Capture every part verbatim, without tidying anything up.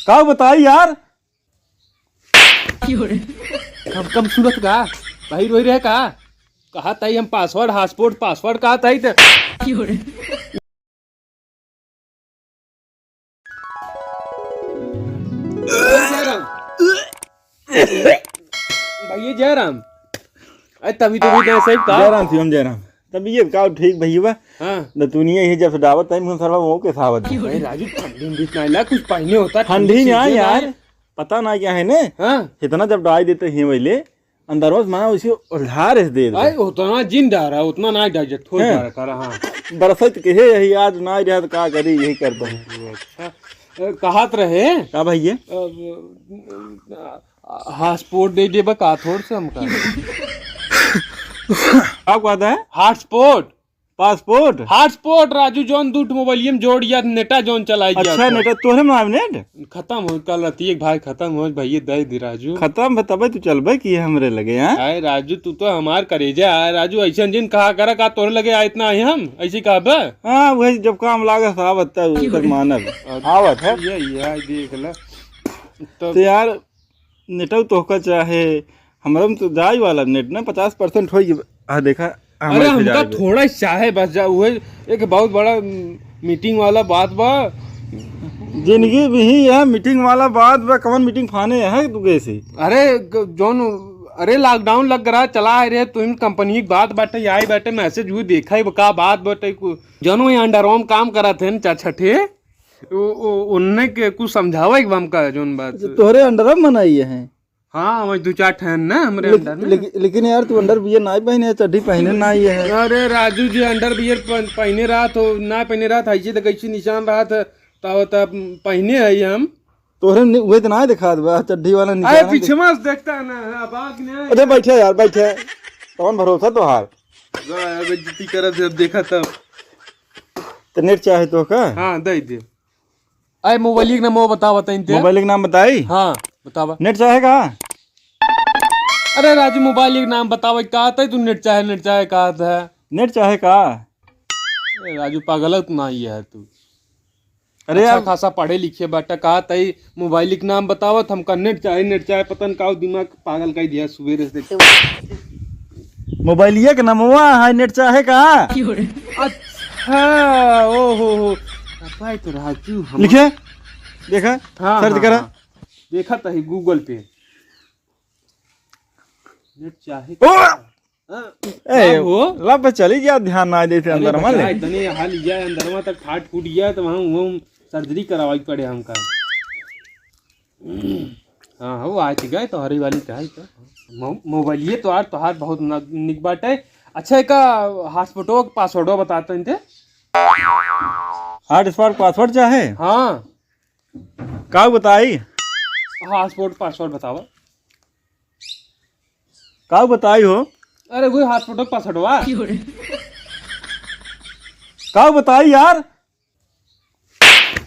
का बताई यार? कम, कम सुनत का? भाई रोई रहे का? कहा ताई हम password, hotspot, password कहा ताई त भैया जयराम, अरे तभी तो भी सही का? जयराम शिवम जयराम। तब ये का ठीक भैया? हाँ। दतुनिया ही जब से डावत टाइम हम सरवा वो के सावत है। अरे राजू, ठंडी उंडी ना ला, कुछ पहने होता, ठंडी ठंडी ना चीजें यार, ना। पता ना क्या है ने। हाँ। इतना जब डाल देते हैं वैले, अंदर से माँ उसी उधार से दे दे। अरे उतना जिन डारा, उतना ना डाल, थोड़ा हैं? डारा करा, हाँ। बरसत के हे यही आज ना रहा तो का करी, यही कर दो। अच्छा। अ, कहत रहे। का भैया? अ, अ, hotspot दे देबा का थोड़ से हमका? का कहता है? Hotspot। Passport? Hotspot, राजू, जौन दू ठो मोबाइलिया में जोड़ या नेटा जौन चलाई अच्छा, जात है। नेटा तोहरे में आवे नेट? खत्म हो, कल राती एक भाई खत्म हो, भैया दे दी राजू। खत्म बा तबे तू चलबे कि हमरे लगे, हाँ? आए राजू, तू तो हमार करेजा है राजू, ऐसे जिन कहा करा का तोहरे लगे आए इतना ही हम, ऐसे कहबे? हाँ, वही जब काम लागे साहब, तब ओकर मानब। अच्छा, आवत है। ये, ये, देख ला। तब तो यार, नेटव तोहका चाहे, हमरा में तो जाए वाला नेट ना पचास percent होई गई। हाँ, देखा, अरे, हमरे से हमका जाए बे। थोड़ा ही चाहे बस, जा, उहे एक बहुत बड़ा, उम, meeting वाला बात बा। जिंदगी भी ही यह meeting वाला बात बा, कौन meeting फाने है तू कैसे? अरे, ग-, जौन, अरे, lockdown लग रहा, चला आए रहे, तुम company की बात बाटे, आई बाटे, message हुई, देखा ही का बात बाटे, कु-, जौन वही under में काम करत हैं, चार छठे, वो, वो, उनने के कुछ समझावा एक हमका, जौन बात। अच्छा, तोहरे under में बनाई है? हाँ, वही दो चार ठन ना हमरे लेकिन, under में। लेकिन, लेकिन यार, तू underwear नाई पहने है, चड्ढी पहने नाई है। अरे राजू जी, underwear प-, पहने रहत हो, ना पहने रहत, ऐसे तो कैसे निशान रहत है, तब, तब पहने है हम। तोहरे नि-, उहे तो ना दिखात बा, चड्ढी वाला निशान अरे है। पीछे में से देखता है ना, अब आग नहीं। अरे बैठे यार, बैठे। कौन भरोसा तोहार? जा यार, बेइज्जती करत है, अब देखा तब। तो नेट चाहे तो का? हाँ, दे दे। आए मोबाइल के नाम वो बतावा तनी ते। मोबाइल के नाम बताई? हाँ, बतावा। नेट चाहे का? अरे राजू, मोबाइल के नाम बतावा, का तई तू नेट चाहे, नेट चाहे का है? नेट चाहे का? अरे राजू, पागल है तू, ना ये है तू। अरे अच्छा यार। खासा पढ़े लिखे बाटा, का तई मोबाइल के नाम बतावत, हमका नेट चाहे, नेट चाहे, पता न का दिमाग पागल कर दिया सुबेरे से। मोबाइलिया के नमवा है, नेट चाहे का? अच्छा, ओ हो हो। अपाय तो राजू हम लिखे, देखा, हाँ, search हाँ, करा। हाँ। देखा तही Google पे। नेट चाहे ओ! का? हाँ। ए, का हो? लब चली गया, ध्यान ना देते अरे अंदर में बचा, ले। इतने हाल गया अंदर में तक फाट फूट गया, तो वहाँ, वहाँ surgery करवाई पड़े हमका। हाँ, हो, आज गए तो हरी वाली का है क्या? मो-, मोबाइलिए तो यार तोहार बहुत न-, निक बाटे। अच्छा, एका hotspot password बताते हैं ते? Hotspot password चाहे? हाँ। का बताई? Hotspot password बतावा। का बताई हो? अरे, वही hotspot password बा। का बताई यार?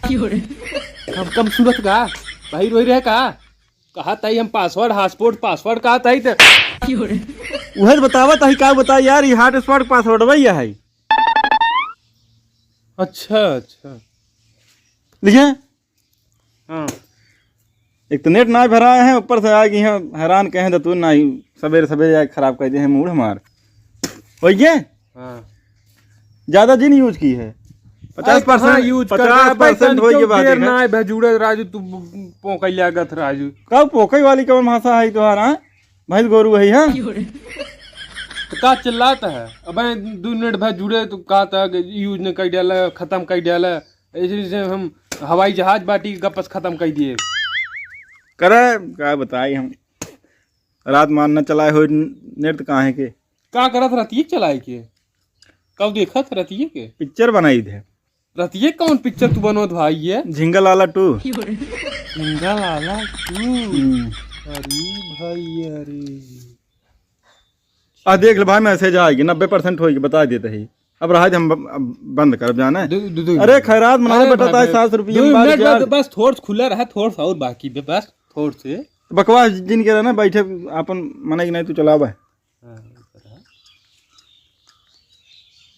कम, कम सुनत का? भाई रोई रहे का? कहा ताई हम password, hotspot, password कहा ताई त। उहे त बतावा ताई, का बताई यार, ई hotspot password बा, ये है। अच्छा, अच्छा। लिखे? हाँ। एक तो नेट ना भरा है, ऊपर से आके यहाँ हैरान कहें तो तू ना ही सवेरे सवेरे आके खराब कर दे है मूड हमार। हो गया? हाँ। ज्यादा जिन use की है। अरे कहाँ पचास percent, use कर रहा है? पचास percent तन होई के क्यों बाद देर है। ना है, भजुड़े राजू, तू पोकई लागत राजू। का पोकई वाली कौन भाषा है तुम्हारा? भैंस गोरू है, हाँ? तो का चिल्लात है? अबे दो मिनट भर जुड़े तो कहा था कि use न कर डाला, खत्म कर डाला। ऐसे, जैसे हम हवाई जहाज बाटी गपस खत्म कर दिए। करे, का बताई हम। रात मान न चलाए हो नेट त काहे के? का करत रहती है चलाए के? कब देखत रहती है के? पिक्चर बनाई दे। रहती है कौन पिक्चर तू बनोत भाई ये? झिंगा लाला टू। झिंगा लाला टू। हम्म। अरे भाई, अरे। आ देख ले भाई, message आएगी, नब्बे percent होएगी, बता देते ही। अब रहा दे, हम ब-, अब बंद करब जाने। दू, दू, दू अरे मिनट। खैरात मनाए अरे बटा भाई, ताई भाई, सात सौ रुपये दू में बार मिनट, चार। बस, बस थोड़ खुला रहा, थोड़ सा और बाकी बे, बस थोड़ से। बकवास जिन के रहना, बैठे अपन मने कि नहीं तू चलावे। हाँ, ऊपर है।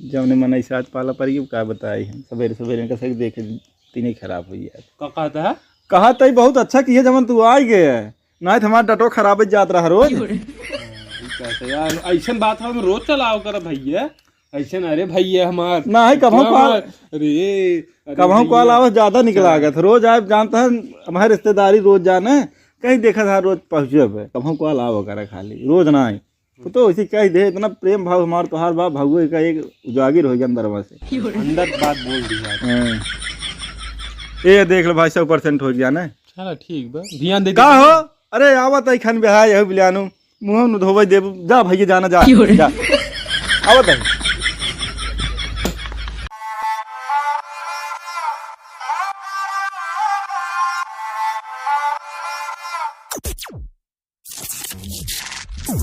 जौने मनई साथ पाला पड़ी, का बताई हम, सवेरे सवेरे इनका सही देखे, तीन ही खराब हो गया। का कहता है? कहा तई बहुत अच्छा किहे जवन तू आइ गए, नाहीं त हमार डटो खराब जात रहा रोज। हाँ, ई कहते यार, ऐसन बात हम रोज चलाओ कर भैया, ऐसन अरे भैया हमार नाहीं, कभौ क्या कॉल, हमार, अरे, अरे कभौ भैया। कॉल आवत ज्यादा निक लागत, रोज आए जानता है, हमारे रिश्तेदारी रोज जाने, कहीं देखा था रोज पहुँचे पे, कभौ कॉल आवा करे खाली, रोज नाहीं। तो, तो इसी कह दे, इतना प्रेम भाव हमार तोहार बा, भगवे का एक उजागिर होइ गया अंदर में से। अंदर बात बोल दी यार। हाँ। ये देख लो भाई, सौ परसेंट होइ गया ना। चला ठीक बा, ध्यान दे का दे। हो? अरे आवत है खान बिहार यही बिलियानू, मुँह नु धोवे देबू, जा भैया जाना जा, क्यों रे? जा। आवत है।